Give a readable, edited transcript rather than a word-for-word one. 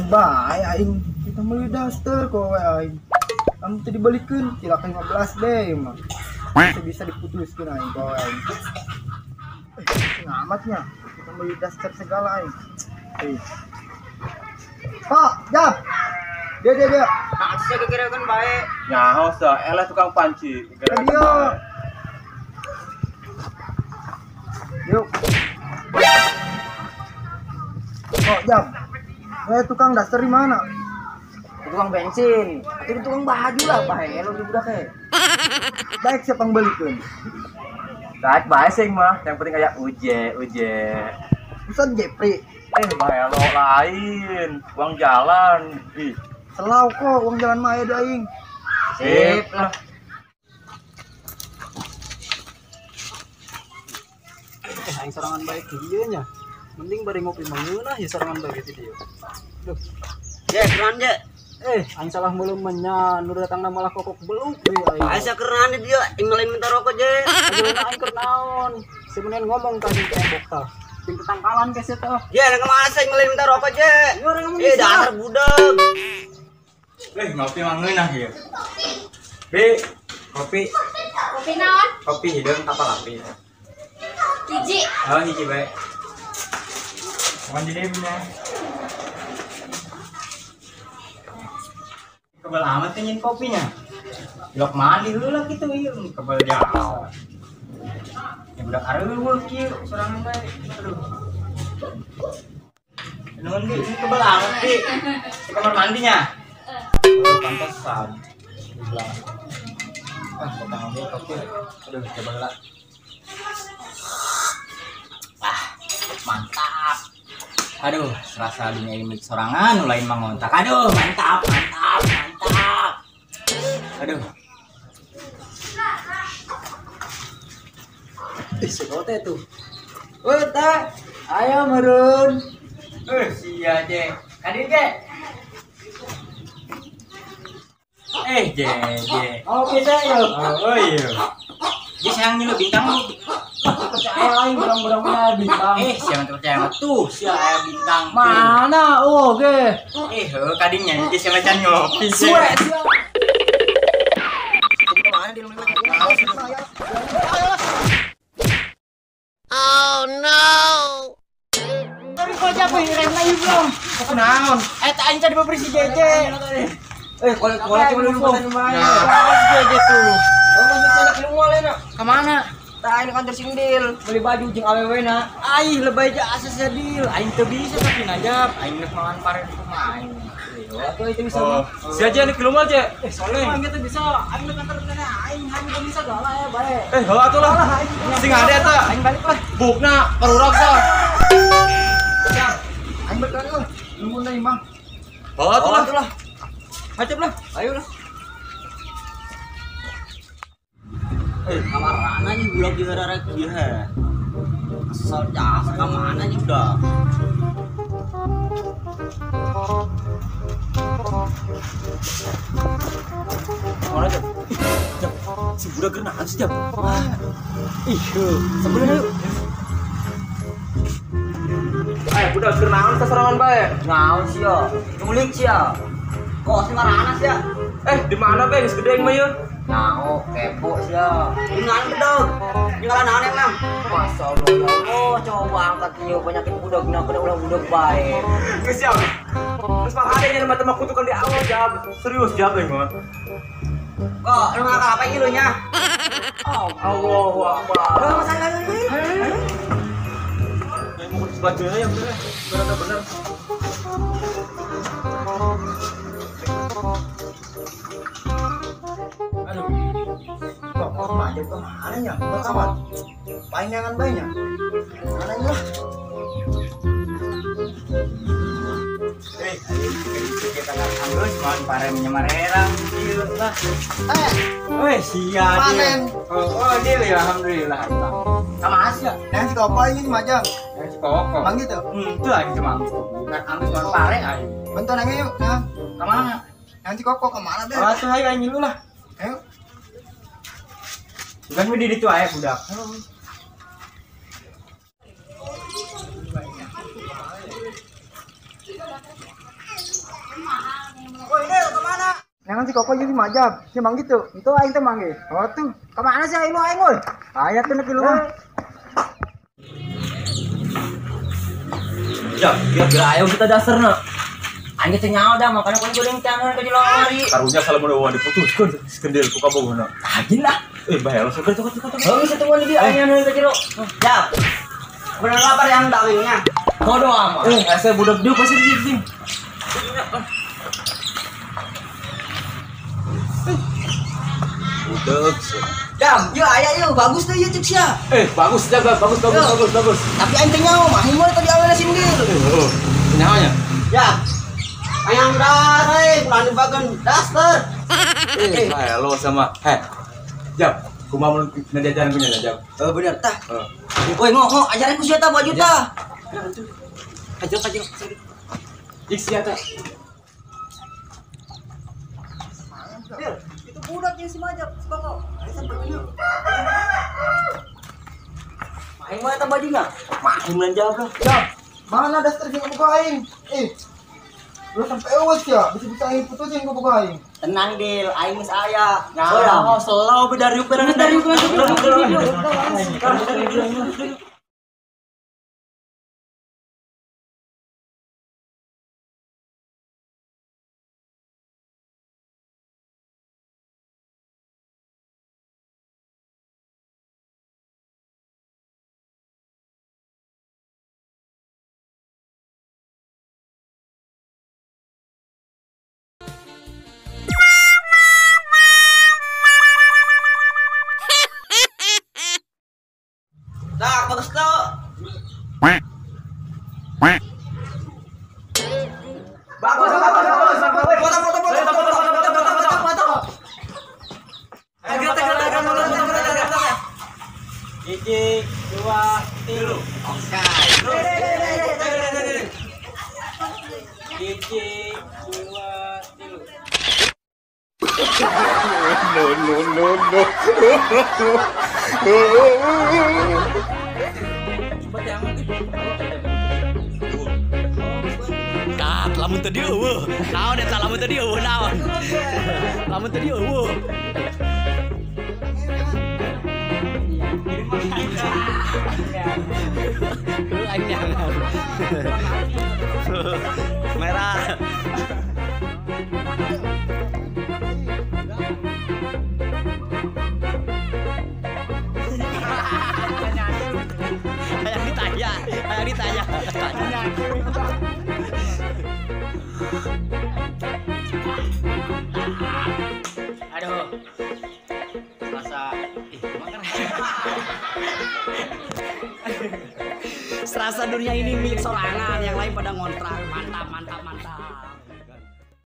Bae aing kita meuli daster kok we aing. Kamu teu dibalikeun cilaka 15 deh mah. Bisa diputuskeun aing kok aing. Ngamatnya kita meuli daster segala aing. Pak, jap. Dia. Asa kira-kira bae. Nyaho sa, elah tukang panci. Dia. Yuk. Kok jam? Tukang daster di mana? Tukang bensin. Itu tukang baju lah, bae lo di budak e. Baik siapa yang balikeun? Baik bae sing mah, yang penting kayak uje. Ustaz Jepri. Bae lo lain, uang jalan. Ih, selau kok uang jalan mah aya di aing. Sip lah. Aing sorangan baik dieu nya. Mending bari ngopi mangeunah ya sorangan baik itu dieu. Duh. Je, keran je. Aing salah meuleum nya, nu datangna malah kokok beluk deui aing. Asa keran di dieu, aing lain minta rokok je. Ayeuna aing keur naon? Sebenarnya ngomong tadi tembok tah. Ting tetangkalan ke sia tah. Je, ke mana sih aing lain minta rokok je? Dasar budak. Ngopi mangeunah ieu. Bi, kopi. Kopi naon? Kopi hideung kapal api. Hiji. Oh, hiji bae. Bukan jadi punya. Kebal amat nyin kopinya. Blok mandi heula kitu ieu kebal jauh. Ya budak areuweuh kieu sorangan bae. Aduh. Nuhun di, ini kebal amat di. Di kamar mandinya. Oh, pantesan. Di ah, datang ambil kopi. Aduh, coba lah. Ah, mantap. Aduh, serasa dunia ini milik sorangan, lain mangontak. Aduh, mantap. Aduh. Sekote tuh. Woi, teh. Ayo meureun. Sia je. Kadieu je. Je. Oke, teh yo. Oh iya. Dia sayang nyilu bintang lu. Percaya aing barang-barangnya bintang. Siapa yang percaya mah tuh, sia aya bintang. Mana? Oh, oke. Heuh kadinya dia siapa can ngopi. Suwe. Oh no. Tapi kok jago rem lagi belum? Kok naon? Eta aing tadi bebersi jeje. Kalau cuma dulu bae. Jeje tuh. Oh, masuk ke rumah lena. Kemana? Tah aing kantor sindil, beli baju jeung awewe na. Aing lebay aja asa sedil, aing teu bisa tapi najap, aing rek mangan pare di kumaha aing. Atuh itu bisa. Si aja nih ke rumah aja. Soleh. Aing teu bisa, aing rek kantor teh aing teu bisa galak ya bae. Heuh atuh lah. Sing ade eta. Aing balik lah. Bukna parurak tah. Ya, aing balik lah. Nunggu na imah. Heuh atuh lah. Hacep lah. Ayo lah. Kamarana nih bulog di rarek ieu he. Kesel jasa ka mana nih udah. Mana jap? Jap, si budak keur naon sih jap? Ih, sebelumnya yuk. Budak keur naon sasorangan bae? Naon sih yo? Culik sih ya. Kok si marana sih ya? Di mana bae geus gede mah ieu? Nao, kepo sih ya. Dengan bedog, tinggalan naon emang. Masya Allah, ya Allah, coba angkat ieu penyakit budak, nah kena ulah budak bae. Geus siap. Terus mang adenya mata mah kutukan di awal jab. Serius jab euy mah. Kok lu ngakak apa ieu lu nya? Allahu Akbar. Lu masalah lu. Mau bajunya yang bener, bener. Aduh, kok aja kemana ya? Kawan, panjangan banyak. Mana ya? Kita anggus, mohon pare menyemarerang, lah. Sia. Panen. Oh, deal ya, alhamdulillah. Sama Asia. Yang si koko ini majang. Yang si koko. Mang gitu. Itu aja cuma. Anggus mohon pare aja. Bentar nanya yuk, nah. Kemana? Yang si koko kemana deh? Oh, tuh ayo nyilu lah. Ayo. Bukan di itu aja budak. Neangan si Koko jeung si Majab. Si Mang gitu. Itu aing teh manggih. Oh tuh. Ka mana sih aing lu aing euy? Aya teh nepi lu mah. Jap, kira-kira ayo kita dasarna. Aing teh nyaho dah makanya kun kuring tangan ka jelo kamari. Karunya salamun eueuh diputuskeun kendil ku kabogohna. Hajin lah. Bae lo syukur cukup cukup. Heuh geus tungguan di dieu aing anu ka jero. Jap. Bener lapar yang dagingnya. Bodoh amat. Asa budak dieu pasti di sini. Budak. Jam, yuk aya yuk bagus tuh yuk cek sia. Bagus jaga, bagus bagus bagus bagus. Tapi aing teh nyaho mah hingga tadi awalna sindir. Heeh. Nyaho nya. Ya. Ayang dah, ulah dibageun daster. Lo sama. Heh. Jap, kumaha mun jajaran ku nya Jap. Oh bener tah. Woi ngo ajaran ku sia tah baju tah. Ajar ajar. Jik sia tah. Itu budak yang si Majab, si Koko. Ayo sampai dulu. Main mana tah bajunya? Main mun jawab lah. Jap, mana daster jeung buka aing? Lu sampai eueus ya, bisa-bisa aing putusin ku buka aing. Tenang Dil, aing geus aya. Nah, selalu beda riuk dari riuk. Nah, bagus tuh. Bagus, bagus, bagus. Foto, foto, foto, foto, foto, foto, foto, foto. Ayo, gerak. 1, 2, 3. Oke. 1, 2, 3. No, no, no, no. Kat, lamun tadi eueuh. Naon eta lamun tadi eueuh naon? Lamun tadi eueuh. Aing nyangan. Merah. Ayo ditanya. Aduh. Serasa serasa dunia ini milik sorangan, yang lain pada ngontrak. Mantap.